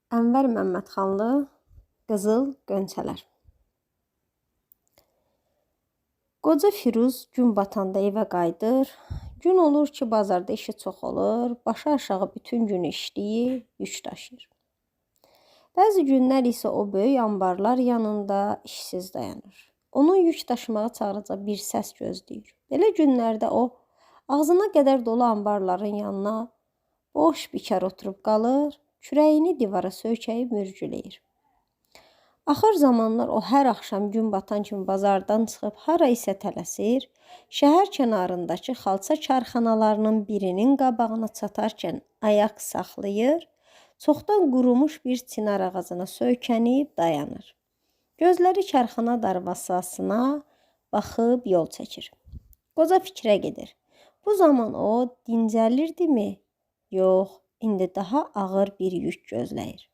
Ənvər Məmmədxanlı, Qızıl Gönçələr. Qoca Firuz gün batanda evə qayıdır. Gün olur ki, bazarda işi çox olur. Başı aşağı bütün günü işləyir, yük daşıyır. Bəzi günlər isə o böyük anbarlar yanında işsiz dayanır. Onun yük daşımağa çağıracaq bir səs gözləyir. Belə günlərdə o ağzına qədər dolu anbarların yanına boş bikar oturub qalır, kürəyini divara söykəyib mürgüləyir. Axır zamanlar o hər axşam gün batan kimi bazardan çıxıb hara isə tələsir, şəhər kənarındakı xalça karxanalarının birinin qabağına çatarkən ayaq saxlayır, çoxdan qurumuş bir çinar ağacına söykənib dayanır. Gözləri karxana darvazasına baxıb yol çəkir. Qoca fikrə gedir. Bu zaman o dincəlirdimi? Yox, indi daha ağır bir yük gözləyir.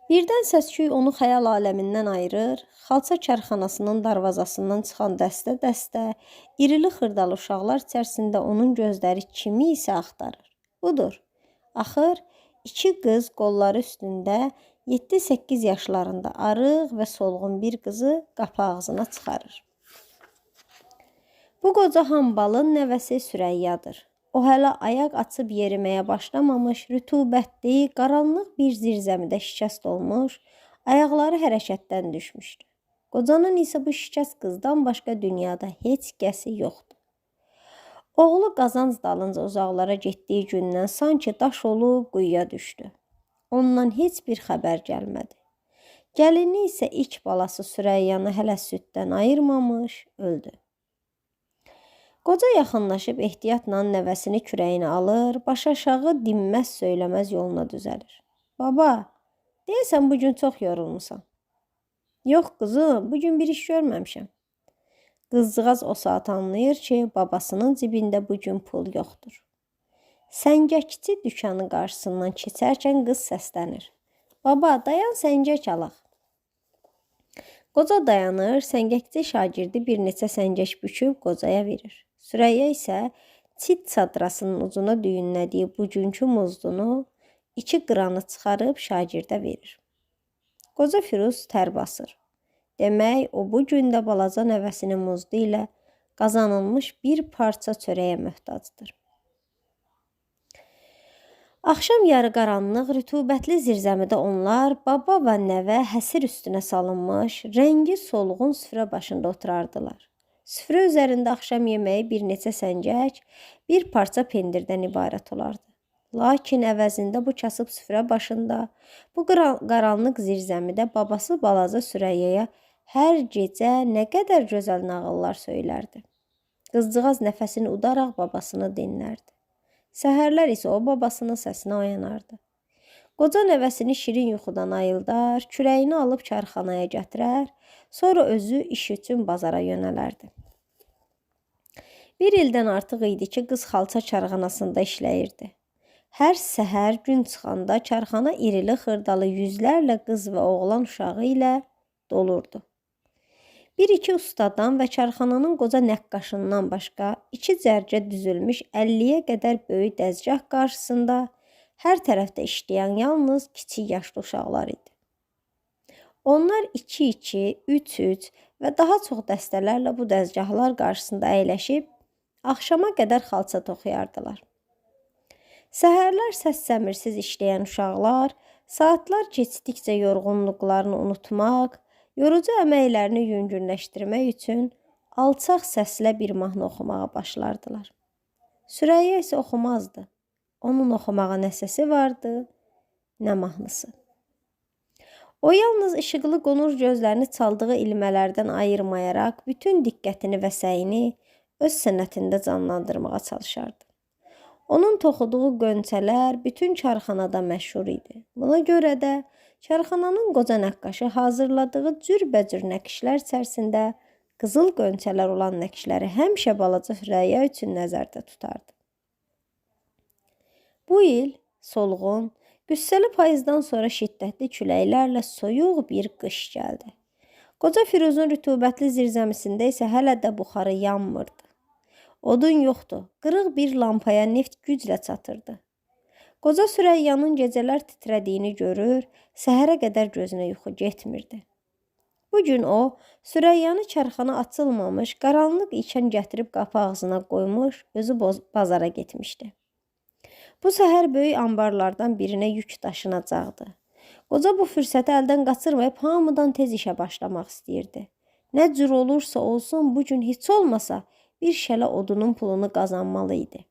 Birdən səs-küy onu xəyal aləmindən ayırır. Xalça karxanasının darvazasından çıxan dəstə-dəstə, irili xırdalı uşaqlar içərisində onun gözləri kimi isə axtarır. Budur. Axır iki qız qolları üstündə 7-8 yaşlarında arıq və solğun bir qızı qapı ağzına çıxarır. Bu qoca hambalın nəvəsi Sürəyyadır. O hələ ayaq açıb yeriməyə başlamamış, rütubətli, qaranlıq bir zirzəmidə şikəst olmuş, ayaqları hərəkətdən düşmüşdü. Qocanın isə bu şikəst qızdan başqa dünyada heç kəsi yoxdur. Oğlu qazanc dalınca uzaqlara getdiyi gündən sanki daş olub quyuya düşdü. Ondan heç bir xəbər gəlmədi. Gəlini isə ilk balası Sürəyyanı hələ süddən ayırmamış, öldü. Qoca yaxınlaşıb ehtiyatla nəvəsini kürəyinə alır, başaşağı dinməz söyləməz yoluna düzəlir. Baba, deyəsən bu gün çox yorulmusan. Yox qızım, bu gün bir iş görməmişəm. Qızcığaz o saat anlayır ki, babasının cibində bu gün pul yoxdur. Səngəkçi dükanı qarşısından keçərkən qız səslənir. Baba, dayan səngək alaq. Qoca dayanır, səngəkçi şagirdi bir neçə səngək büküb qocaya verir. Sürəyya isə çit çadrasının ucuna düyünlədiyi bugünkü muzdunu 2 qranı çıxarıb şagirdə verir. Qoca Firuz tər basır. Demək, o bu gün də balaca nəvəsinin muzdu ilə qazanılmış bir parça çörəyə möhtacdır. Axşam yarı qaranlıq, rütubətli zirzəmidə onlar, baba və nəvə həsir üstünə salınmış, rəngi solğun süfrə başında oturardılar. Süfrə üzərində axşam yeməyi bir neçə səngək, bir parça pendirdən ibarət olardı. Lakin əvəzində bu kasıb süfrə başında, bu qaranlıq zirzəmidə babası balaca Sürəyyaya hər gecə nə qədər gözəl nağıllar söylərdi. Qızcığaz nəfəsini udaraq babasını dinlərdi. Səhərlər isə o babasının səsinə oyanardı. Qoca nəvəsini şirin yuxudan ayıldar, kürəyini alıb karxanaya gətirər, sonra özü iş üçün bazara yönələrdi. Bir ildən artıq idi ki, qız xalça karxanasında işləyirdi. Hər səhər gün çıxanda karxana irili xırdalı yüzlərlə qız və oğlan uşağı ilə dolurdu. Bir-iki ustadan və karxananın qoca nəqqaşından başqa iki cərgə düzülmüş 50-yə qədər böyük dəzgah qarşısında hər tərəfdə işləyən yalnız kiçik yaşlı uşaqlar idi. Onlar 2-2, 3-3 və daha çox dəstələrlə bu dəzgahlar qarşısında əyləşib axşama qədər xalça toxuyardılar. Səhərlər səs-səmirsiz işləyən uşaqlar saatlar keçdikcə yorğunluqlarını unutmaq, yorucu əməklərini yüngülləşdirmək üçün alçaq səslə bir mahnı oxumağa başlardılar. Sürəyya isə oxumazdı. Onun oxumağa nə səsi vardı, nə mahnısı. O yalnız işıqlı qonur gözlərini çaldığı ilmələrdən ayırmayaraq bütün diqqətini və səyini öz sənətində canlandırmağa çalışardı. Onun toxuduğu gönçələr bütün karxanada məşhur idi. Buna görə də karxananın qoca nəqqaşı hazırladığı cürbəcür nəqişlər içərisində qızıl gönçələr olan nəqişləri həmişə balaca Sürəyya üçün nəzərdə tutardı. Bu il solğun, qüssəli payızdan sonra şiddətli küləklərlə soyuq bir qış gəldi. Qoca Firuzun rütubətli zirzəmisində isə hələ də buxarı yanmırdı. Odun yoxdu. Qırıq bir lampaya neft güclə çatırdı. Qoca Sürəyyanın gecələr titrədiyini görür, səhərə qədər gözünə yuxu getmirdi. Bu gün o, Sürəyyanı çarxana açılmamış, qaranlıq ikən gətirib qapı ağzına qoymuş, özü bazara getmişdi. Bu səhər böyük anbarlardan birinə yük daşınacaqdı. Qoca bu fürsəti əldən qaçırmayıb hamıdan tez işə başlamaq istəyirdi. Nə cür olursa olsun, bu gün heç olmasa bir şələ odunun pulunu qazanmalı idi.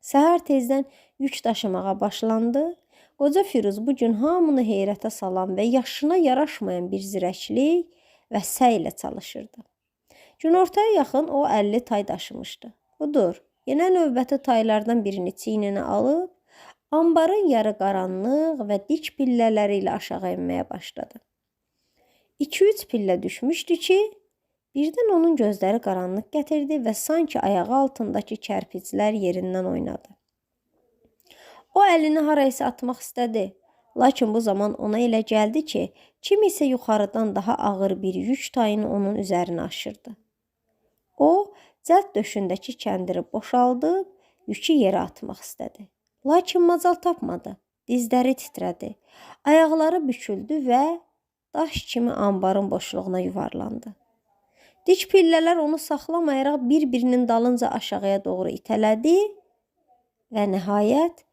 Səhər tezdən yük daşımağa başlandı. Qoca Firuz bu gün hamını heyrətə salan və yaşına yaraşmayan bir zirəklik və səylə çalışırdı. Günortaya yaxın o 50 tay daşımışdı. Budur, yenə növbəti taylardan birini çiyninə alıb, anbarın yarı qaranlıq və dik pillələri ilə aşağı enməyə başladı. 2-3 pillə düşmüşdü ki, birdən onun gözləri qaranlıq gətirdi və sanki ayağı altındakı kərpiclər yerindən oynadı. O əlini harayasa atmaq istədi. Lakin bu zaman ona elə gəldi ki, kim isə yuxarıdan daha ağır bir yük tayını onun üzərinə aşırdı. O, cəld döşündəki kəndiri boşaldıb, yükü yerə atmaq istədi. Lakin macal tapmadı. Dizləri titrədi. Ayaqları büküldü və daş kimi anbarın boşluğuna yuvarlandı. Dik pillələr onu saxlamayaraq bir-birinin dalınca aşağıya doğru itələdi və nəhayət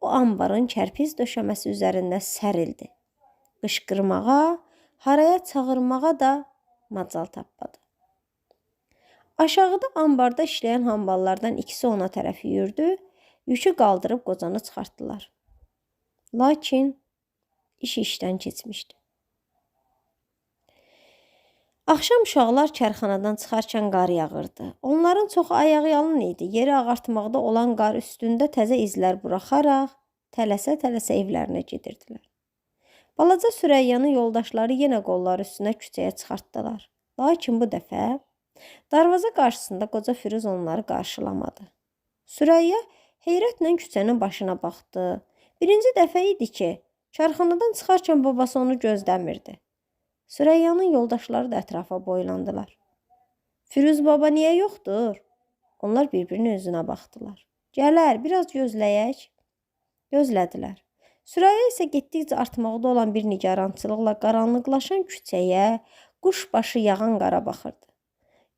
o anbarın kərpic döşəməsi üzərində sərildi. Qışqırmağa, haraya çağırmağa da macal tapmadı. Aşağıda anbarda işləyən hamballardan ikisi ona tərəf yüyürdü, yükü qaldırıb qocanı çıxartdılar. Lakin iş işdən keçmişdi. Axşam uşaqlar kərxanadan çıxarkən qar yağırdı. Onların çoxu ayaqyalın idi. Yeri ağartmaqda olan qar üstündə təzə izlər buraxaraq tələsə-tələsə evlərinə gedirdilər. Balaca Sürəyyanı yoldaşları yenə qolları üstünə küçəyə çıxartdılar. Lakin bu dəfə darvaza qarşısında qoca Firuz onları qarşılamadı. Sürəyya heyrətlə küçənin başına baxdı. Birinci dəfə idi ki, kərxanadan çıxarkən babası onu gözləmirdi. Sürəyyanın yoldaşları da ətrafa boylandılar. Firuz baba niyə yoxdur? Onlar bir-birinin üzünə baxdılar. Gələr, biraz gözləyək. Gözlədilər. Sürəyya isə getdikcə artmaqda olan bir nigarançılıqla qaranlıqlaşan küçəyə, quşbaşı yağan qara baxırdı.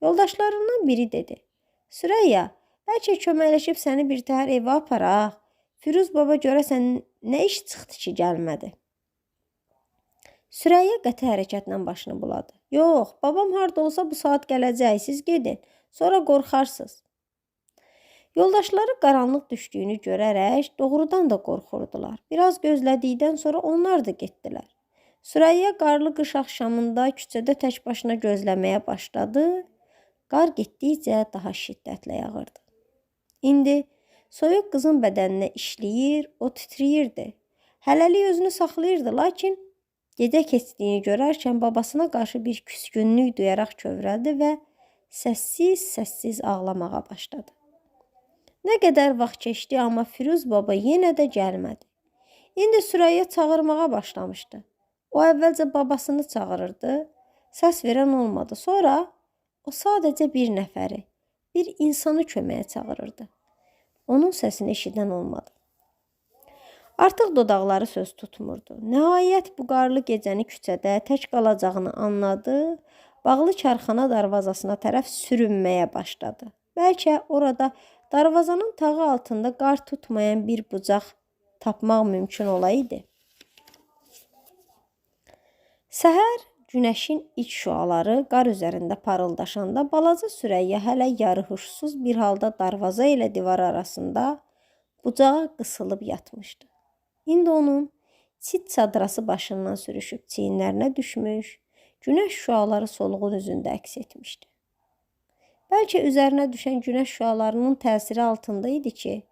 Yoldaşlarından biri dedi: Sürəyya, bəlkə köməkləşib səni bir təhər evə aparaq. Firuz baba görəsən nə iş çıxdı ki, gəlmədi? Sürəyya qəti hərəkətlə başını buladı. Yox, babam harda olsa bu saat gələcək, siz gedin, sonra qorxarsınız. Yoldaşları qaranlıq düşdüyünü görərək doğrudan da qorxurdular. Biraz gözlədikdən sonra onlar da getdilər. Sürəyya qarlı qış axşamında küçədə tək başına gözləməyə başladı. Qar getdikcə daha şiddətlə yağırdı. İndi soyuq qızın bədəninə işləyir, o titrəyirdi. Hələlik özünü saxlayırdı, lakin gecə keçdiyini görərkən babasına qarşı bir küskünlük duyaraq kövrəldi və səssiz-səssiz ağlamağa başladı. Nə qədər vaxt keçdi, amma Firuz baba yenə də gəlmədi. İndi Sürəyya çağırmağa başlamışdı. O əvvəlcə babasını çağırırdı, səs verən olmadı. Sonra o sadəcə bir nəfəri, bir insanı köməyə çağırırdı. Onun səsini eşidən olmadı. Artıq dodaqları söz tutmurdu. Nəhayət bu qarlı gecəni küçədə tək qalacağını anladı, bağlı karxana darvazasına tərəf sürünməyə başladı. Bəlkə orada darvazanın tağı altında qar tutmayan bir bucaq tapmaq mümkün olaydı. Səhər günəşin ilk şüaları qar üzərində parıldaşanda balaca Sürəyya hələ yarıhuşsuz bir halda darvaza ilə divar arasında bucağa qısılıb yatmışdı. İndi onun çit çadrası başından sürüşüb çiyinlərinə düşmüş, günəş şüaları solğun üzündə əks etmişdi. Bəlkə üzərinə düşən günəş şüalarının təsiri altında idi ki,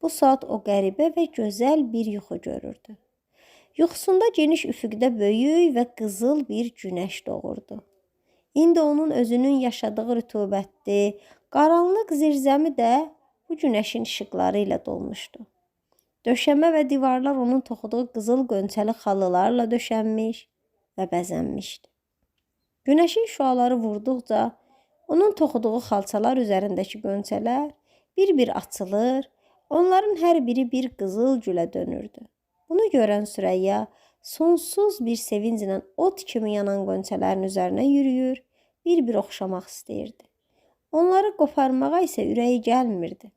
bu saat o qəribə və gözəl bir yuxu görürdü. Yuxusunda geniş üfüqdə böyük və qızıl bir günəş doğurdu. İndi onun özünün yaşadığı rütubətli, qaranlıq zirzəmi də bu günəşin işıqları ilə dolmuşdu. Döşəmə və divarlar onun toxuduğu qızıl qönçəli xalılarla döşənmiş və bəzənmişdi. Günəşin şüaları vurduqca onun toxuduğu xalçalar üzərindəki qönçələr bir-bir açılır, Onların hər biri bir qızıl gülə dönürdü. Bunu görən Sürəyya sonsuz bir sevinclə ot kimi yanan qönçələrin üzərinə yürüyür, bir-bir oxşamaq istəyirdi. Onları qoparmağa isə ürəyi gəlmirdi.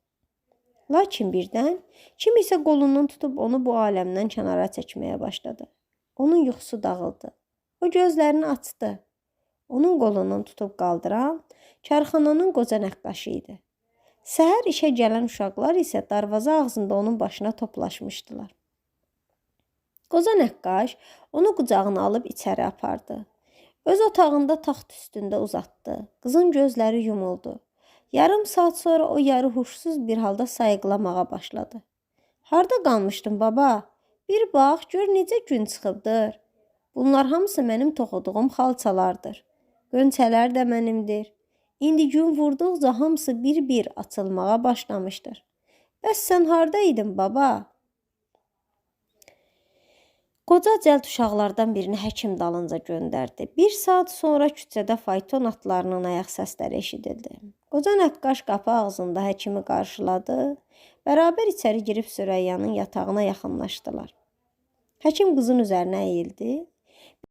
Lakin birdən kim isə qolundan tutub onu bu aləmdən kənara çəkməyə başladı. Onun yuxusu dağıldı. O gözlərini açdı. Onun qolundan tutub qaldıran karxananın qoca nəqqaşı idi. Səhər işə gələn uşaqlar isə darvaza ağzında onun başına toplaşmışdılar. Qoca nəqqaş onu qucağına alıb içəri apardı. Öz otağında taxt üstündə uzatdı. Qızın gözləri yumuldu. Yarım saat sonra o yarı huşsuz bir halda sayıqlamağa başladı. Harda qalmışdın baba? Bir bax, gör necə gün çıxıbdır. Bunlar hamısı mənim toxuduğum xalçalardır. Qönçələr də mənimdir. İndi gün vurduqca hamısı bir-bir açılmağa başlamışdır. Bəs sən harda idin baba? Qoca cəld uşaqlardan birini həkim dalınca göndərdi. Bir saat sonra küçədə fayton atlarının ayaq səsləri eşidildi. Qoca nəqqaş qapı ağzında həkimi qarşıladı. Bərabər içəri girib Sürəyyanın yatağına yaxınlaşdılar. Həkim qızın üzərinə əyildi.